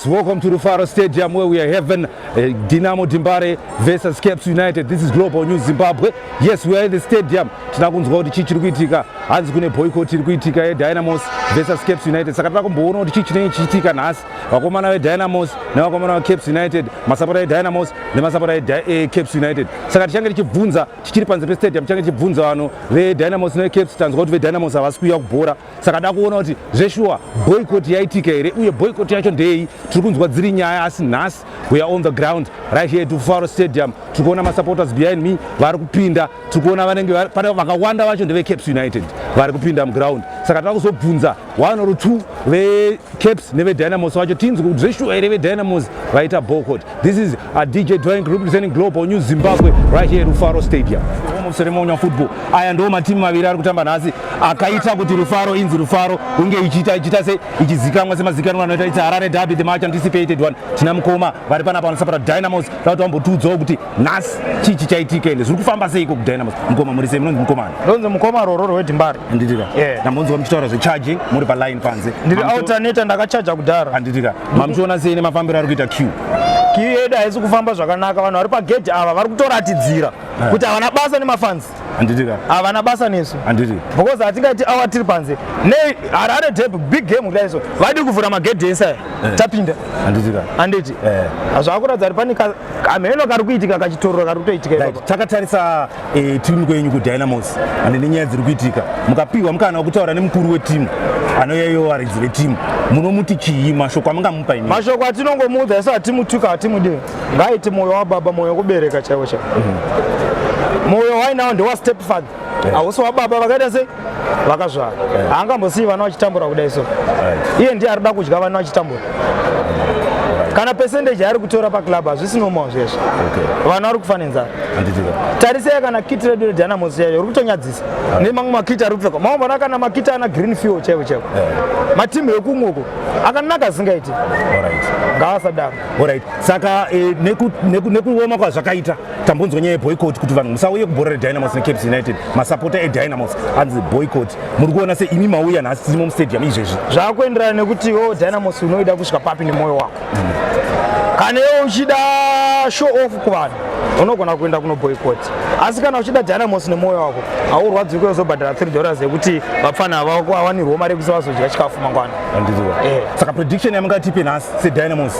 Yes, welcome to Rufaro Stadium, where we are having Dynamo DeMbare versus Caps United. This is Global News Zimbabwe. Yes, we are in the stadium. Tina kunzwa kuti chii chiri kuitika. Hanzi kune boycott iri kuitika yeDynamos versus Caps United. Saka tinoda kumboona kuti chii chinenge chichiitika nhasi. Vakomana veDynamos nevakomana veCaps United, masapota eDynamos nemasapota eCaps United. Saka tichange tichibvunza tichiri panze pestadium, tichange tichibvunza vanhu veDynamos neCaps. Tanzwa kuti veDynamos havasi kuuya kubhora. Saka da kuona kuti zveshuwa boycott yaitika here, uye boycott yacho ndei. Tiri kunzwa dziri nyaya, asi nhasi we are on the ground right here at Rufaro Stadium. Tiri kuona masupporters behind me vari kupinda. Tiri kuona vanenge pane vakawanda vacho ndeveCaps United vari kupinda muground. Saka toda kuzobvunza one or two veCaps neveDynamos vacho, tinzwe kuti zveshuwa here veDynamos vaita boycott. This is a DJ Dwayne representing Global News Zimbabwe right here at Rufaro Stadium, home of ceremonial football. Aya ndo matimu maviri ari kutamba nhasi akaita kuti Rufaro inzi Rufaro, unge ichiita ichiita se ichizikanwa semazikanwa anoita. Its Harare Derby, the much anticipated one. Tina mukoma vari panapa vanosapota Dynamos, da kuti vambotiudzawo kuti nhasi chii chichaitika, ende zviri kufamba seiko kuDynamos. Mukoma, muri sei? Munonzi mukomana? Ndonzi mukoma Rororo weDimbare. Handitika? Yeah. Ndambonzwa muchitaura zvecharging muri paline panze. Ndiri alternator, ndakachaja kudhara. Handitika? Mamuchiona sei nemafambiro ari kuita queue? Queue yedu haisi kufamba zvakanaka. Vanhu vari pagedhi ava vari kutoratidzira kuti havana basa nemafans. Handitika? Havana basa nesu. Handiti? Because hatingaiti awa tiri panze neHarare Derby, big game kudai, so vadi kuvhura magedhi ese aya tapinda. Handitika? Handiti? Zvakuratidza kuti pane kamheno kari kuitika, kachitororo kari kutoitika ipapo. Takatarisa timu kwenyu kuDynamos ande nenyaya dziri kuitika, mukapiwa mukana wekutaura nemukuru wetimu anoyaiyo varidzi vetimu, munomuti chii? Mashoko amungamupa imi? Mashoko atinongomuudza isu, hatimutuka, hatimudi. Ngaiti mwoyo wababa, mwoyo wekubereka chaiwo chaiwo. Mwoyo wainawo ndewa step father, hausi wababa vakaita sei vakazvara. Haangambosiyi vana vachitambura kudai so. Iye ndiye arida kudya vana vachitambura. Kana percentage yaari kutora paclub hazvisi normal zvezvo. Vana vari kufa nenzara. Handitika? Tarisai kana kit redu reDynamos yayo uri kutonyadzisa nemamwe makiti ari kupfekwa. Maombona kana makiti ana green fuel chaivo chaivo. Matimu ekumwe uko akanaka zingaiti. Ngaasadaro. Alright, saka nekuoma kwazvakaita, tambonzwa nyaya yeboycott kuti vanhu musauye kubhora reDynamos neCaps United. Masapota eDynamos anzi boycott. Muri kuona se imi mauya nhasi tirimo mustadium izvezvi? Zvakuenderana nekuti iwewo Dynamos unoida kusvika papi nemwoyo wako. Kana iwe uchida show off kuvanhu, unogona kuenda kuno boycott, asi kana uchida Dynamos nemwoyo wako, haurwadzwi kuzobhadhara $3 yekuti vapfana vako awanirwo mari yekuti vazodya chikafu mangwana. Handiziva. Saka prediction yamungatipe nhasi seDynamos,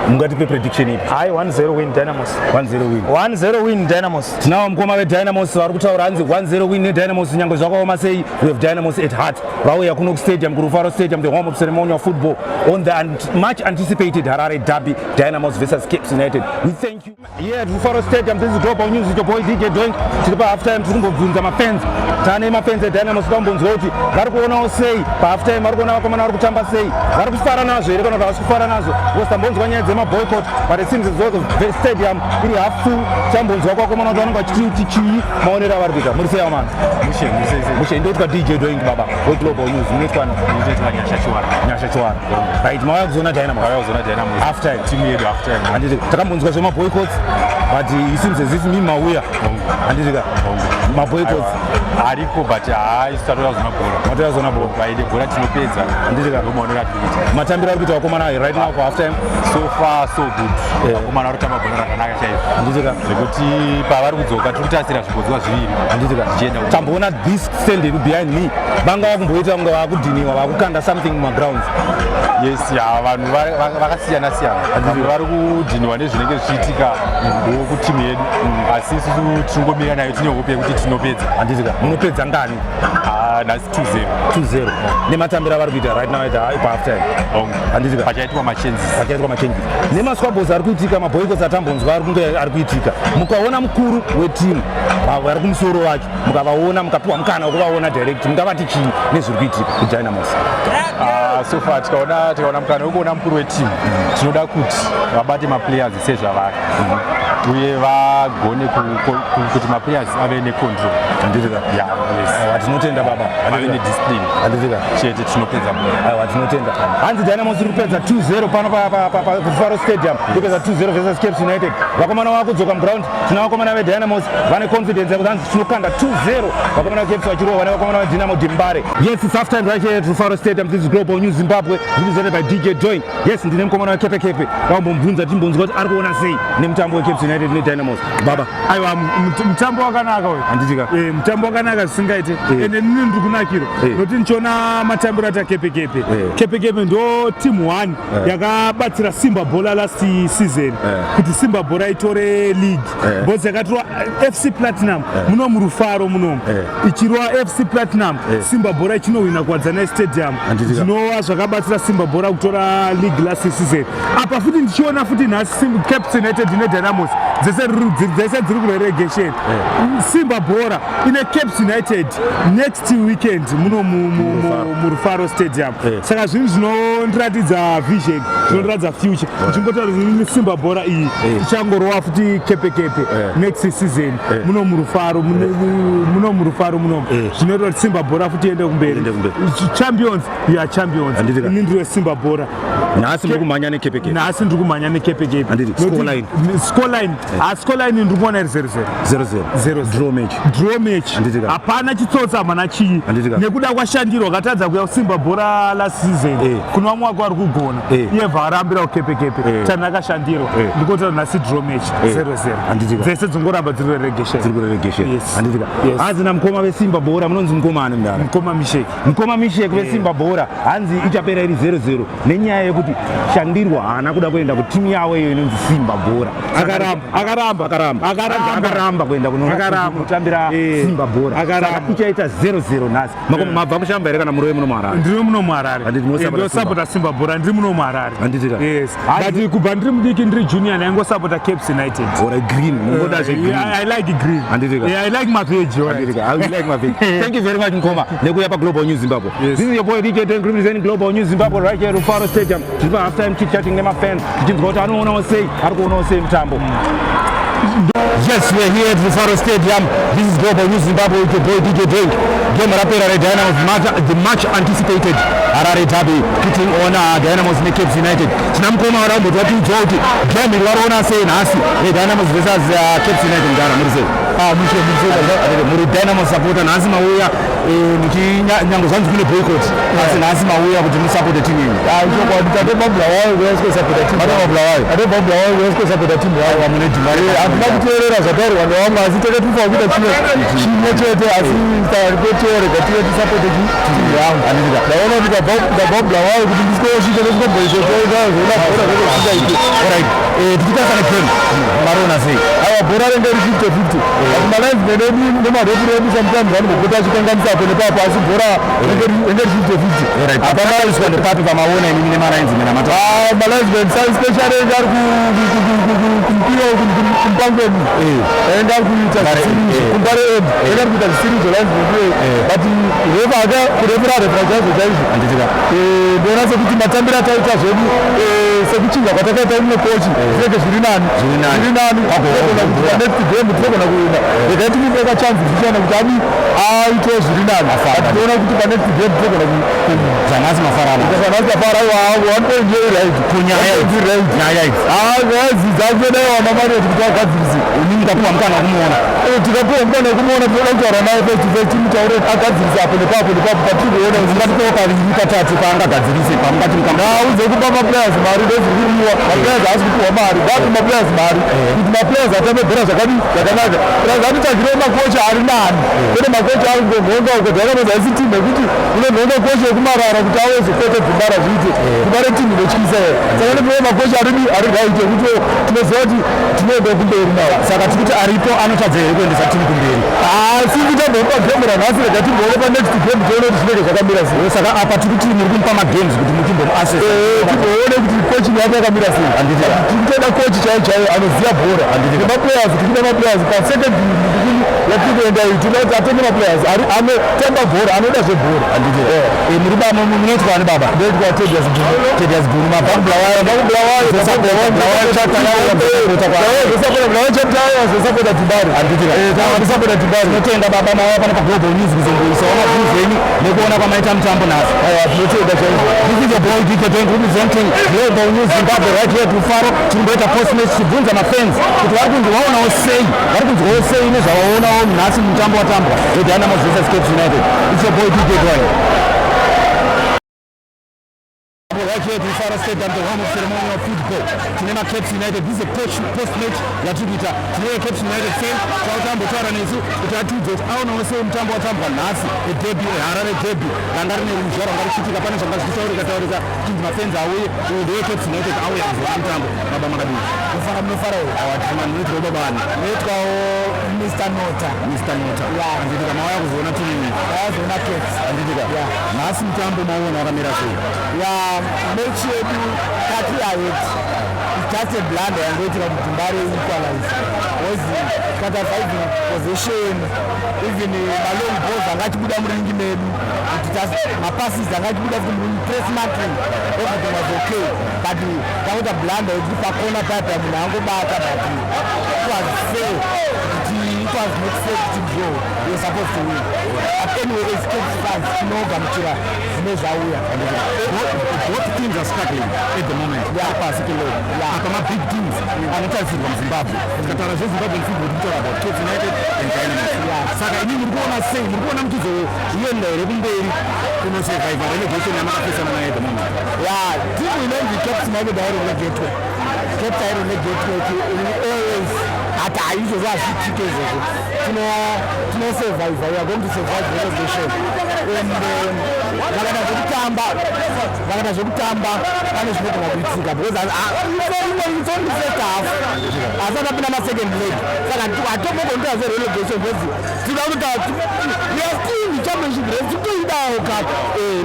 mungatipe prediction ipi? Hai, 1-0 win Dynamos. 1-0 win? 1-0 win Dynamos. Tinawo mukoma veDynamos vari kutaura, hanzi 1-0 win neDynamos. Nyange zvakaoma sei, we have Dynamos at heart. Vauya kuno kustadium, kuRufaro Stadium, the home of ceremonial football, on the much anticipated Harare Derby, Dynamos versus Caps United. We thank you. Here at Rufaro Stadium, this is Global News with your boy DJ Doink. Tiri pahalf time, tiri kumbobvunza mafans. Tane mafans eDynamos, tambonzwa kuti vari kuonawo sei pahalf time, vari kuona vakomana vari kutamba sei, vari kufara nazvo here kana kuti havasi kufara nazvo, because tambonzwa nyaya dzemaboycott, but it seems as though the stadium iri half full. Tambonzwa kwakomana kuti vanenge vachiti chii, maonero avari kuita. Muri sei, amana? Mushe, mushe sei? Mushe. Ndoitwa DJ Doink, baba weGlobal News. Munoitwa? Ndinoitwa Nyasha Chiwara. Nyasha Chiwara, right. Mauya kuzoona Dynamos? Vauya kuzoona Dynamos. Half time. Timu yedu half time. Handiti takambonzwa zvemaboycotts, but it seems as if mi mauya, handitika? Maboycotts Ariko, but haa, isu tatoda kuzona bhora. Matoda kuzona bhora. Vaide bhora tinopedza. Handitika? Ndomaonero atiri kuita. Matambiro ari kuita vakomana right now for half time? So far so good. Vakomana vari kutamba bhora rakanaka chaizvo. Handitika? Zvekuti pavari kudzoka tiri kutarisira zvibodzwa zviviri. Handitika? Zvichienda Tamboona this stand iri behind me, vanga vakumboita kunge vakudhiniwa, vakukanda something mumagrounds. Yes, ya, vanhu vakasiyana siyana. Vamwe vari kudhiniwa nezvinenge zvichiitika wo kutimu yedu, asi isusu tinongomira nayo, tine hope yekuti tinopedza. Handitika? Munopedza ngani? Ah, nhasi 2-0. 2-0 nematambiro avari kuita right now at pahalf time? Handitika? Pachaitwa machanges. Pachaitwa machanges. Nemasquabbles ari kuitika, maboycotts atambonzwa ari kunge ari kuitika, mukaona mukuru wetimu vari kumusoro vacho, mukavaona, mukapiwa mukana wekuvaona direct, mungavati chii nezviri kuitika kuDynamos? Ah, so far tikaona mukana wekuona mukuru wetimu, tinoda kuti vabate maplayers sezvavari uye vagone kuti maplayers ave necontrol. Handitika? Yeah, yes. Aiwa, tinotenda, baba. Vave nediscipline. Handitika? Chete, tinopedza bhora. Aiwa, tinotenda. Hanzi Dynamos iri kupedza 2-0 pano paRufaro Stadium, iri kupedza 2-0 versus Caps United. Vakomana vakudzoka muground. Tina vakomana veDynamos vane confidence yekuti hanzi tinokanda 2-0, vakomana veCaps vachirohwa nevakomana veDynamo DeMbare. Yes, it's half time right here at Rufaro Stadium. This is Global News. News Zimbabwe, represented by DJ Doing. Yes, ndine mukomana weKepekepe. Vambomubvunza timbonzwa kuti ari kuona sei nemutambo weCaps United neDynamos. Baba, Aiwa, mutambo wakanaka uyu. Handitika. Mutambo wakanaka zvisingaite. Ende inini ndiri kunakirwa nokuti ndichiona matambiro ata Kepekepe. Kepekepe ndo team 1 yakabatsira Simba Bhora last season kuti Simba Bhora itore league, because yakatorwa FC Platinum muno muRufaro munomu. Ichirwa FC Platinum, Simba Bhora ichinowina kuWadzanai Stadium. Handitika. Zvinova zvakabatsira Simba Bhora kutora league last season. Apa futi ndichiona futi nhasi Caps United neDynamos dzese dziri kurelegation. Simba Bhora ine Caps United next weekend muno muRufaro Stadium. Saka zvinhu zvinondiratidza vision, zvinondiratidza future. Ndichingotaura kuti Simba Bhora iyi ichangorova futi Kepekepe next season muno muRufaro, muno muRufaro munomu. Zvinoita kuti Simba Bhora futi iende kumberi. Iende kumberi. Champions, you are champions. Handitika. Ini ndiri weSimba Bhora. Nhasi muri kumhanya neKepekepe. Nhasi ndiri kumhanya neKepekepe. Handiti, scoreline? Scoreline, ha, scoreline ndiri kuona iri 0-0. 0-0. 0-0. Draw match. Draw match. Handitika. Hapana chitsotsi, hamana chii. Handitika. Nekuda kwashandirwa katadza kuya kuSimba Bhora last season. Kune vamwe wako vari kugona. Iye bva arambira kuKepekepe. Tanakashandirwa. Ndikotaura nhasi draw match, 0-0. Handitika. Dzese dzingoramba dziri relegation. Dziri kurelegation. Yes. Handitika. Yes. Hanzi namukoma veSimba Bhora, munonzi mukoma ani, mudara? Mukoma Misheki. Mukoma Misheki veSimba Bhora, hanzi ichapera iri 0-0 nenyaya yekuti Shandirwa haana kuda kuenda kutimu yavo iyo inonzi Simba Bhora. Akaramba, akaramba. Akaramba. Akaramba. Akaramba kuenda Akaramba. kunotambira Simba Bhora. Akaramba. Saka ichaita 0-0 nhasi. Makoma, mabva kushamba here kana murove muno muHarare? Ndiri muno muHarare. Handiti munosapota? Ndosapota Simba Bhora ndiri muno muHarare. Handitika. Yes. Hanzi- But kubva ndiri mudiki, ndiri junior, ndaingosapota Caps United. Ora green, mungoda zvegreen. Yeah, I like green. Handitika. Yeah, I like maveg. All right. Handitika. I like my veg. Thank you very much, Mkoma, nekuuya paGlobal News Zimbabwe. Yes. This is your boy DJ Dan representing Global News Zimbabwe right here at Rufaro Stadium. Tiri pa half time chit chatting nemafans tichinzwa kuti anoonawo sei, ari kuonawo sei mutambo. Yes, we're here at Rufaro Stadium. This is Global News Zimbabwe with your boy DJ Drink. Game rapera reDynamos, the much anticipated Harare derby, pitting on Dynamos neCaps United. Tina mukoma varamboti vatiudzawo kuti game iri variona sei nhasi reDynamos versus Caps United. Mudara, muri sei? Ah, mushe, mushe. Muri Dynamos supporter. Nhasi mauya muchinyango zvanzi kune boycott, asi nhasi mauya kuti musapote timu yenyu. Ah, chokwadi, tatobva Bulawayo kuya kusapota timu. Matobva Bulawayo? Tatobva Bulawayo kuya kusapota timu yavo. Mune dhimba. Hatina kuteerera zvataurwa nevamwe, asi takatifa kuita chimwe chete, asi tarikoteerega tive tisapote timu yangu. Ndaona kuti ndabva Bulawayo kuti ndisikoosvika nesvikomboisotoona bhora zvinenge zvisingaite. Alright, tichitarisa negame, mariona sei? Aiwa, bhora renge ri 50-50, but malinesman edu nemareferee edu sometimes vanombopota achikanganisa apo nepapo, asi bhora renge ri 50-50. Alright, hapana nepapi pamaona inini nemalinesman amata? Malinesman especially enge ari kumupira kumupangweni, enge ari kuita zvisirizo kuMbare End, enge ari kuita zvisirizo linesman, but refa aka kurefera refera chaizvo chaizvo. Handitika. Ndoona sekuti matambiro ataita zvedu, sekuchinja kwatakaita imwe kochi, zvinenge zviri nani. Zviri nani. Zviri nani. Tinogona kuti panext game tinogona kuwina. Regai timupe kachance zvichiona kuti ani aitewo zviri nani, but tinoona kuti panext game tinogona kuwina. Zvanhasi mafarana? Zvanhasi afara, 1 point right. Kunyaya idzi? Right. Nyaya idzi? Nyaya idzi dzakudaiwa mamareti kuti agadzirise. Imi mukapiwa mukana wekumuona? Tikapiwa mukana wekumuona, tinoda kutaura naye face to face, timutaure agadzirise apo nepapo nepapo patiri kuona. Mungatipewo kaviri katatu paangagadzirise pamungati Nhau dzekupa maplayers mari ndozviri kudiwa. Maplayers haasi kupiwa mari, ngapi maplayers mari kuti maplayers atambe bhora zvakadii, zvakanaka. Plus atitsvagirewo makocha ari nani, kwete makocha ari kungonhonga uko. Dynamos haisi timu yekuti unonhonga kocha yekumarara kuti awezokocha Dzimbara zviite. Dzimbare timu inotyisa here? Saka nopiwa makocha ari right ekuti tinoziva kuti tinoenda kumberi nawo. Saka tikuti aripo anotadza here kuendesa timu kumberi? Asi kutambopa game ranhasi, rega timboone panext game, tione kuti zvinenge zvakamira sei. Saka apa tikuti muri kumupa magames kuti muchimbomuassess? Timboone kuti coaching yake yakamira sei. Tiri kutoda kochi chaiyo chaiyo anoziva bhora nemaplayers. Tikuda maplayers pasecond yatiri kuenda iyi, tinoda kuti atenge maplayers anotamba bhora, anoda zvebhora. Muri baba, munoitwa ani, baba? Ndoitwa Tedious Gunu. Tedious Gunu, mabva kuBulawayo? Kubulawayo. Zosapota Timbare. Zosapota Timbare. Tinotenda, baba, mauya pano paGlobal News kuzongoisawo maviews enyu nekuona kwamaita mutambo nhasi. Tinotenda chaizvo. This is your boy DJ Don representing Global News Zimbabwe right here at Rufaro. Tirimboita post match tichibvunza mafans kuti vari kunzi vaonawo sei, vari kunzwawo sei nezvavaonawo nhasi mutambo watambwa weDynamos versus Caps United. It's your boy DJ Doing. Right here at Rufaro Stadium, the home of ceremonial football. Tine maCaps United. This is a post match yatiri kuita. Tine Caps United fan chautambotaura nesu kuti atiudze kuti aonawo sei mutambo watambwa nhasi, ederby, eHarare derby ranga rine ruzha rwanga ruchiitika. Pane zvanga zvichitaurika taurika chinzi mafans auye. Uyu ndewe Caps United, auya kuzoona mutambo. Baba, makadii? Kufara, munofara here? Awa, munoitwa baba ani? Noitwawo Mr Nota. Mr Nota. Yeah. Handitika, mauya kuzoona timu? Ndayazoona Caps. Handitika. Yeah. Nhasi mutambo mauona wakamira sei? Ya, match yedu tati ahead. It's just a blunder yangoitika kuti Dembare equalize, because tikatarisa even possession, even malong balls anga achibuda muringi medu, kuti mapasses anga achibuda futi muringi, press marking, everything was okay, but tangoita blunder yekuti pakona paya paya munhu angobata. But it was fair kuti it was not fair kuti draw. We were supposed to win, but anyway, as Caps fans tinogamuchira zvine zvauya. Both teams are struggling at the moment. Pasi kelog apa mabig teams anotarisirwa muZimbabwe. Tikataura zveZimbabwean football, tikutaura about Caps United and Dynamos. Saka imi muri kuona sei? Muri kuona muchizoenda here kumberi kunosurviva relegation yamakapesana nayo at the moment? Ya, timu inonzi Caps United hairelegate. Caps hairelegate, always. Hata haizvozvo, hazviitike izvozvo. Tinosurvive, we are going to survive relegation. And vakaita zvekutamba, pane zvinogona kuitika, because it's only first half, asati apinda masecond leg. Saka hatombogoni zverelegation, because tida kutoita, we are still in the championship race. Titoidawo cup,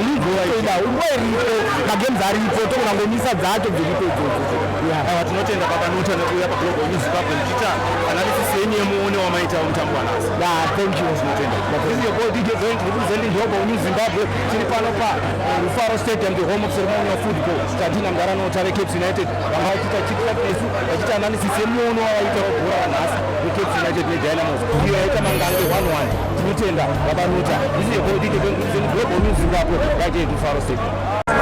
league toidawo, nguva iripo, magames aripo, togona ngomisa dzacho dziripo idzodzo. Yeah. Aiwa, tinotenda Baba Nota nekuuya paGlobal News Zimbabwe muchiita analysis yenyu yemuone wamaita wemutambo wanhasi. Yeah, thank you. This is your boy DJ Zoint representing Global News Zimbabwe. Tiri pano pa Rufaro Stadium, the home of ceremonial football. Tatina mudhara Nota veCaps United vanga vachiita chitchat nesu, vachiita analysis yemuono wavaita webhora ranhasi weCaps United neDynamos iyo yaita mangange 1-1. Tinotenda Baba Nota. This is your boy DJ Zoint representing Global News Zimbabwe right here at Rufaro Stadium.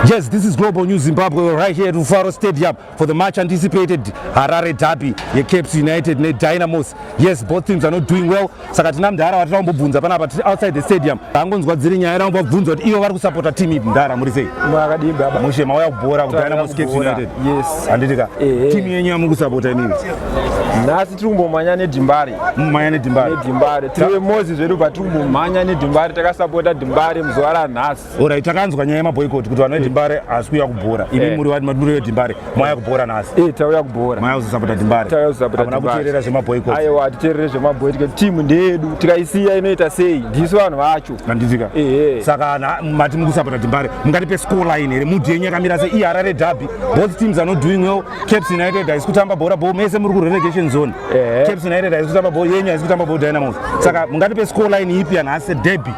Yes, this is Global News Zimbabwe. We're right here at Rufaro Stadium for the much anticipated Harare derby yeCaps United neDynamos. Yes, both teams are not doing well. Saka tina mudhara watira kumbobvunza panapa, tiri outside the stadium. Angonzwa dziri nyaya, rambobvunza kuti ivo vari kusapota team ipi. Mudhara, muri sei? Makadii baba? Mushe, mauya kubhora kuDynamos, Caps United. Yes. Handitika? Ehe. Timu yenyu yamuri kusapota inini? Nhasi tiri kumbomhanya neDembare. Mumhanya neDembare? NeDembare. Tiri vemozi zvedu, but tiri kumbomhanya neDembare. Takasapota Dembare muzuva ranhasi. Alright, takanzwa nyaya yemaboycott kuti vanhu veDembare hasi kuuya kubhora. Imi muri vati muri veDembare, mauya kubhora nhasi? Eh, tauya kubhora. Mauya kuzosapota Dembare? Tauya kuzosapota Hamuna Dembare. kuteerera zvemaboycott? Aiwa, titeerere zvemaboycott. Timu ndeyedu, tikaisiya inoita sei? Ndisu vanhu vacho. Handitika? Ehe. Saka mati mukusapota Dembare, mungatipe score line here? Mood yenyu yakamira sei? IHarare derby, both teams are not doing well. Caps United haisi kutamba bhora bho, mese muri kurelegation zone. Caps United haisi kutamba bho, yenyu haisi kutamba bho, Dynamos. Saka mungatipe score line ipi yanhasi, derby?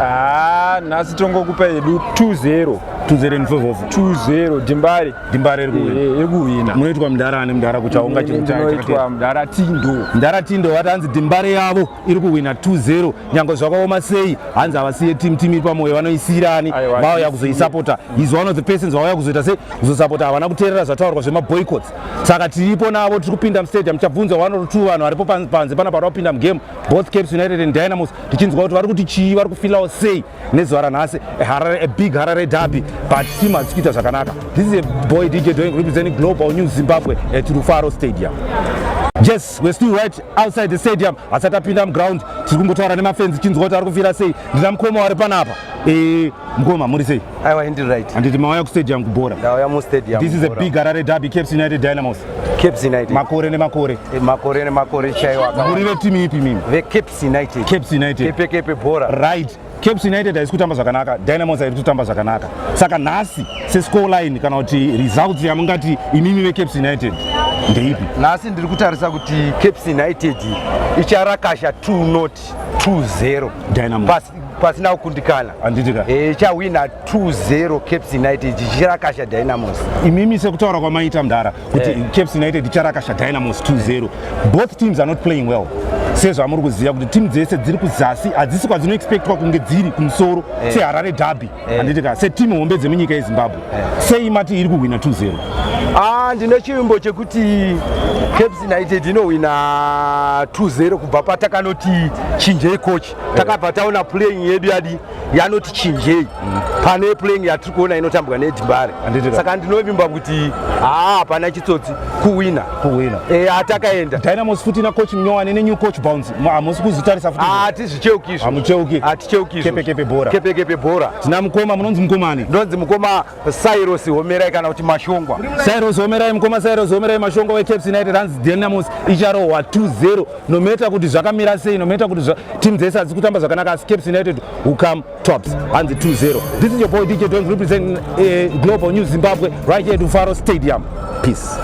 Ah, nhasi tongokupa hedu 2-0. 2-0 in favor of? 2-0 Dembare. Dembare iri kuwina? Iri kuwina. Munoitwa mudhara ane mudhara kuti aunga? Ndinoitwa mudhara Tindo. Mudhara Tindo vati hanzi Dembare yavo iri kuwina 2-0, nyange zvakaoma sei. Hanzi havasiye team, team iri pamwoyo, vanoisiyirani. Aiwa, vauya kuzoisapota. Is one of the persons vauya kuzoita sei, kuzosapota. Havana kuteerera zvataurwa zvemaboycotts. Saka tiripo navo, tiri kupinda mustadium, tichabvunza one or two vanhu varipo panze pana pada kupinda mugame, both Caps United and Dynamos, tichinzwa kuti vari kuti chii, vari kufilawo sei nezuva ranhasi. Harare, a big Harare derby, but team hadzisi kuita zvakanaka. This is a boy DJ Doing representing Global News Zimbabwe at Rufaro Stadium. Yes, we're still right outside the stadium, asati apinda muground. Tiri kumbotaura nemafans, tichinzwa kuti ari kufira sei. Ndina mukoma wari panapa. Mukoma, muri sei? Aiwa, ndiri right. Handiti mauya kustadium kubhora? Ndauya mustadium. This is a big Harare derby, Caps United, Dynamos. Caps United. Makore nemakore. Makore nemakore chaiwo. Muri vetimu ipi mimi? VeCaps United. Caps United. Kepe kepe bhora. Right, Caps United haisi kutamba zvakanaka, Dynamos haisi kutamba zvakanaka. Saka nhasi sescore line kana kuti results yamungati imimi veCaps United ndeipi? Nhasi ndiri kutarisa kuti Caps United icharakasha 2 not 2-0. Dynamos. Pasina kukundikana. Handitika? Ichawina 2-0 Caps United, ichirakasha Dynamos. Imimi sekutaura kwamaita mudhara kuti Caps United icharakasha Dynamos 2-0, both teams are not playing well. Sezvamuri kuziva kuti timu dzese dziri kuzasi hadzisi kwadzinoexpectwa kunge dziri kumusoro, seHarare derby, handitika? Setimu hombe dzemunyika yeZimbabwe, sei mati iri kuhwina 2-0? Ah, Ah, ndine chivimbo chekuti Caps United inohwina 2-0 kubva patakanoti chinjei coach. Takabva taona playing yedu yadi yanoti chinjei pane playing yatiri kuona inotambwa neDembare. Handiti ka? Saka ndinovimba kuti haa hapana chitsotsi kuwina. Kuwina. Eh, atakaenda. Dynamos futi na coach Mnyowani ne new coach bounce. Hamusi kuzotarisa futi. Hatizvicheuki izvo. Hamucheuki. Haticheuki izvo. Kepe kepe bhora. Kepe kepe bhora. Tina mukoma munonzi mukomani. Ndonzi mukoma Cyrus Homerai kana kuti Mashongwa. Cyrus Homerai, mukoma Cyrus Homerai Mashongwa weCaps United hanzi Dynamos icharohwa 2-0 no matter kuti zvakamira sei, no matter kuti team dzese hadzisi kutamba zvakanaka, asi Caps United will come tops, hanzi 2-0. This is your boy DJ Dongs representing Global News Zimbabwe right here at Rufaro Stadium. Peace.